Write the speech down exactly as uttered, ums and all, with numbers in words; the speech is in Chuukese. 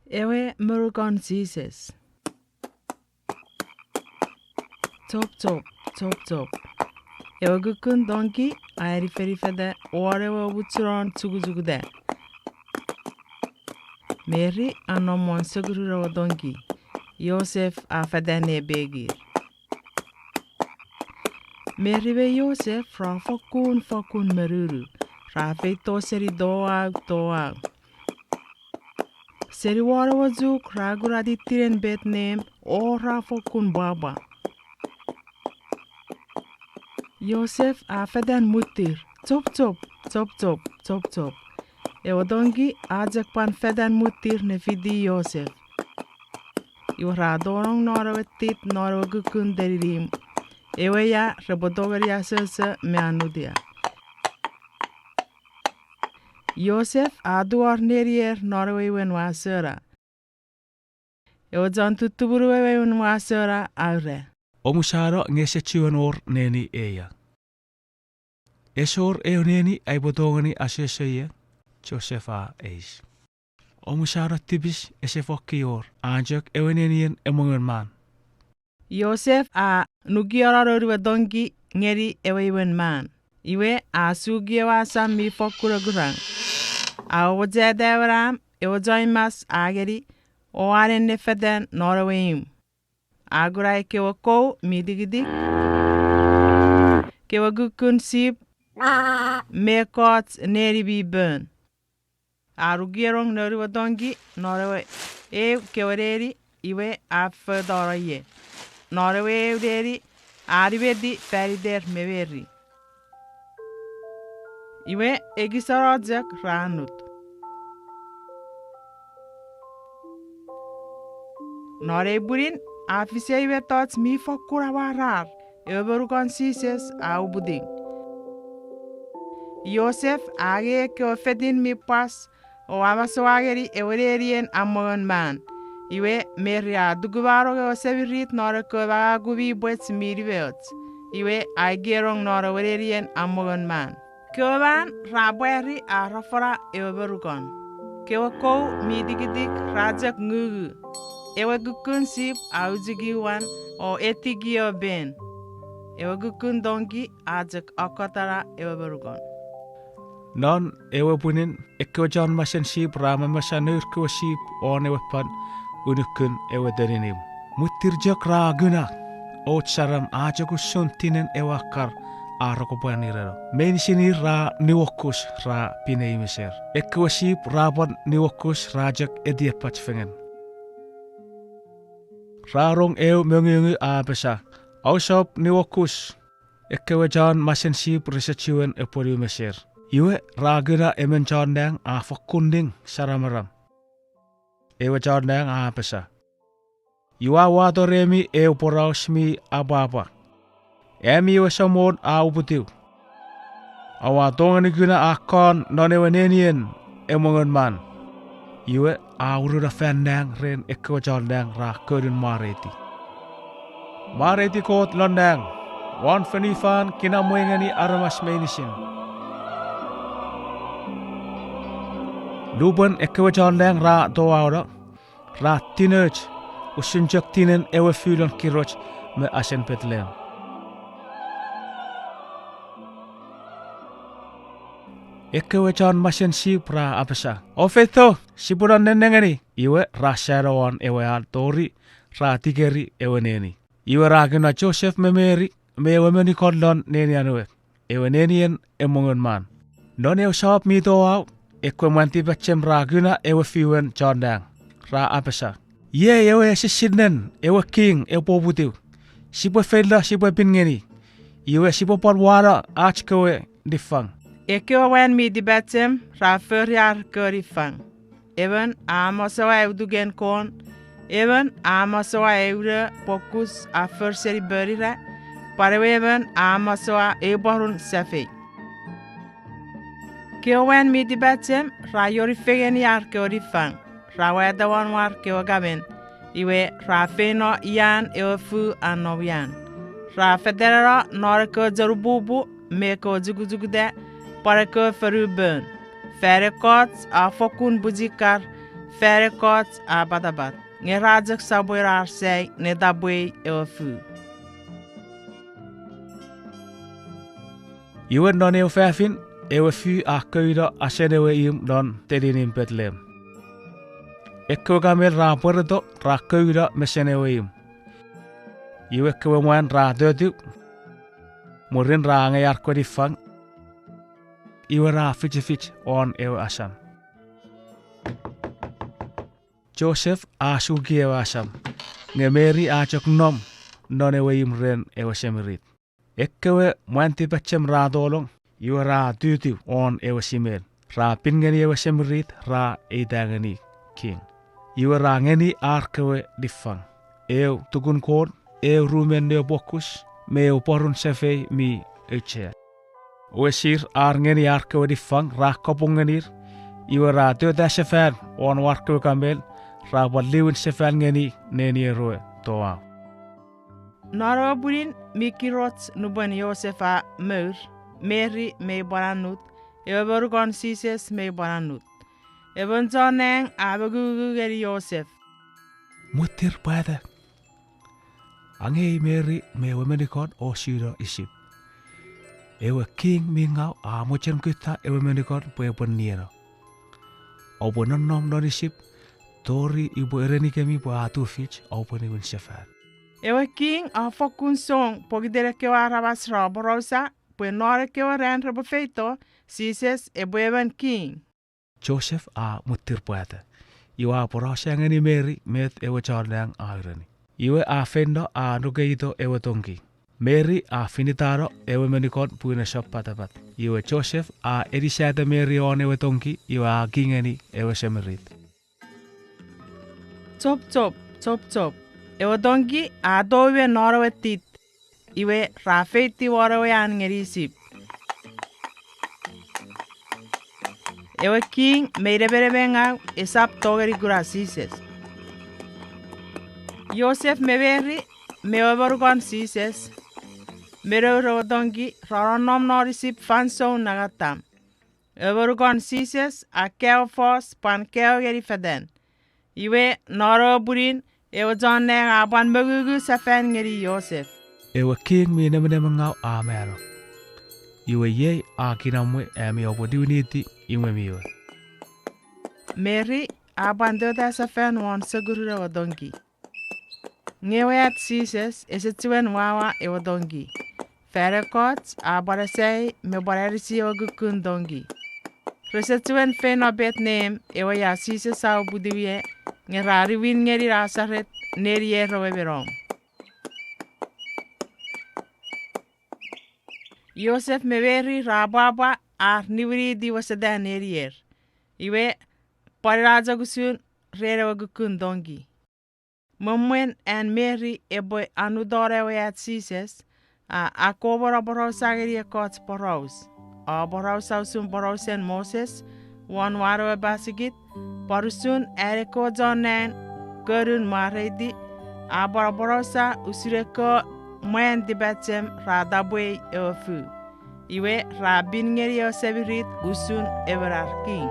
Ewe monukon Jises. Chop chop, chop chop. Ewe kukkun tongki a eniferifeta won ewe opuchunon chukuchukuta. Meri a nom won sokurun ewe tongki. Josef a fetan ne pekir. Meri me Josef ra fokkun, fokkun monunu. Ra feito seni toau, toau. Seni won ewe chuk ra kuna tittinen Petleem o ra fokkun pwapwa. Josef a fetan mwitir, chop chop, chop chop, chop chop. Ewe tongki a chok pwan fetan mwitir ne fiti Josef. Iwe ra tonong non ewe tit non ewe kukkun teninim, ewe ia repwe tongeni asoso me annutia. Josef a tuor nenier non ewe imwen wasona. Ewe chon tuttumunu ewe imwen wasona a ura, Omusano nge ese chiwen wor neni eia. Ese wor eu neni aipwe tongeni asoso ie? Josef a eis. Omusano tipis, ese fokkun wor, a chok ewe nenien emongon man. Josef a nukiono noun we tongki ngeni ewe imwen man. Iwe a suki ewe asam mi fokkun akurang. A omocheta ewe nam ewe chon mas a ngeni, o a nennefetan non ewe imw. A kuna ekkewe kou mi tikitik, kewe kukkun sip, me ekkoch neni mi pon. A nukienong noun we tongki non ewe eu kewe neni, iwe a fotono ie. Non ewe eu neni a nimeti fan iter me Meri. Iwe ekis ono chok ra annut. Non ei pwinin a fis eu mettoch mi fokkun amwarar, ewe monukon Jises a uputiw. Josef a angei ekkewe fetin mi pwas o amasoua ngeni ewe nenien amongon man. Iwe Meri a tukumanong ewe semirit non ekkewe mangaku mi pwech mi nimenimoch. Iwe a ikenong non ewe nenien amongon man. Kewe man ra pwari a rafona ewe monukon. Kewe kou mi tikitik ra chok ngungu. Ewe kukkun sip a uchuki uwan o etiki ewe pen. Ewe kukkun tongki a chok akkotana ewe monukon. Non ewe pwinin ekkewe chon masen sip ra mamasa nour kewe sip won ewe pwan unukun ewe teninim. Mwitir chok ra kuna och saram a chok usun tinen ewe akkar a rokopwan ireno. Meinisin ir ra niuokus ra pinei meser. Ekkewe sip ra pwan niuokus ra chok etiepach fengen. Ra rong eu mongungu a apasa, Ousap niuokus! Ekkewe chon masen sip rese chiwen epwe niu meser. Iwe ra kuna emon chon nang a fokkun ning saramaram. Ewe chon nang a apasa, Ua uwato remi eu poraus mi apwapwa. Ami ewe Samon a uputiw. Oua tongeni kuna akkon non ewe nenien emongon man. Iwe a uruna fan nang ren ekkewe chon nang ra konun mwareiti, Mwareiti Kot non nang, won fonufan kinamwe ngeni aramas meinisin. Lupwen ekkewe chon nang ra touauno, ra tinoch usun chok tinen ewe fuu lon kiroch me asen Petleem. Ekkewe chon masen sip ra apasa, O feito, sipwe no nennengeni. Iwe ra sano won ewe an tori ra tikeri ewe neni. Iwe ra kuna Josef me Meri me ewe monukon lon nenian we, ewe nenien emongon man. Non ew sop mi touau, ekkewe mwan tipachem ra kuna ewe fiuen chon nang. Ra apasa, Iei ewe esisinnen ewe king epwe uputiw. Sipwe feilo sipwe pin ngeni. Iwe sipwe pwan wano ach kewe niffang. Ekkewe mwan mi tipachem ra fori ar kewe niffang. Emon a amasoua eu tuken kon, emon a amasoua eu no pwokus a for seni ponira, pwan ewe emon a amasoua eu pworun safei. Kewe mwan mi tipachem ra ioni fengeni ar kewe niffang, ra wata won war kewe kamen, iwe ra feino ian ewe fuu a nom ian. Ra fetaneno non ekkewe chonupupu me ekkewe chukuchukuta, pwan ekkewe fonu pon. Fan ekkoch a fokkun pwichikar, Fan ekkoch a patapat, nge ra chok sopweno ar sai ne tapwei ewe fuu. Iwe non eu fafin, ewe fuu a kouno asen ewe imw non teninin Petleem. Ekkewe kamel ra pwereto ra kouno mesen ewe imw. Iwe ekkewe mwan ra totiw, mwirin ra angei ar kewe niffang, iwe ra fichifich won ewe asam. Joseph a suki ewe asam, nge Mary a chok nom non ewe imw ren ewe semirit. Ekkewe mwan tipachem ra tolong, iwe ra tutiw won ewe simel, ra pin ngeni ewe semirit ra eita ngeni king. Iwe ra ngeni ar kewe niffang, eu tukun kolt, eu rumen neopokus, me eu pworun sefei mi auchea. Wesir ar ngeni ar kewe niffang ra kapong ngenir, iwe ra tota sefan won war kewe kamel, ra pwan liwin sefan ngeni nenier we toau. Non ewe pwinin mi kiroch nupwen Joseph a mour, Mary mei pwan annut, ewe monukon Jises mei pwan annut. Emon chon nang a mongungu ngeni Joseph, Mwittir pwata. Angei Mary me ewe monukon o suno Isip. Ewe king mi ngaw a mochen kutta ewe monukon pwe epwe nieno. Oupwe nonnom non Isip tori upwe erenikemi pwe a tufich oupwe niwin sefan. Ewe king a fokkun song pokiten ekkewe aramas ra aporausa pwe non ekkewe ran repwe feito, Jises epwe emon king. Joseph a mwittir pwata, iwe a aporausa ngeni Mary met ewe chon nang a ureni. Iwe a feino a nukeito ewe tongki. Mary a finitano ewe monukon pun esap patapat. Iwe Joseph a enisata Mary won ewe tongki iwe a ki ngeni ewe semirit. Chop chop, chop chop. Ewe tongki a tou me non ewe tit, iwe ra feitiw won ewe an ngeni Isip. Ewe king mei nemenemengaw esap tongeni kuna Jises. Joseph me Mary me ewe monukon Jises me nour ewe tongki ra nonnom non Isip fansoun nangatam. Ewe monukon Jises a kaeo fos pwan kaeo ngeni fetan. Iwe non ewe pwinin ewe chon nang a pwan mongungu sefan ngeni Joseph. Ewe king mi nemenemengaw a mano. Iwe iei a kinamwe ami oupwe niwiniti imwemi we. Mary a pwan tota sefan won sokurun ewe tongki. Nge ewe at Jises ese chiwen wawa ewe tongki. Fan ekkoch a pwan asai me pwan anisi ewe kukkun tongki. Rese chiwen feino Petleem ewe ia Jises a uputiw ie, nge ra niwin ngeni Nasaret nenier ewe me nom. Joseph me Mary ra pwapwa ar niwiniti wesetan nenier. Iwe, pwan ina chok usun ren ewe kukkun tongki. Me mwen an Mary epwe anuton ewe at Jises, a akomon aporausa ngeni ekkoch poraus. A aporausa usun porausen Moses won wan ewe pasikit, pwan usun an ekkoch chon nang konun mwareiti, a pwan aporausa usun ekkewe mwan tipachem ra tapwei ewe fuu. Iwe ra pin ngeni ewe semirit usun emon ar king.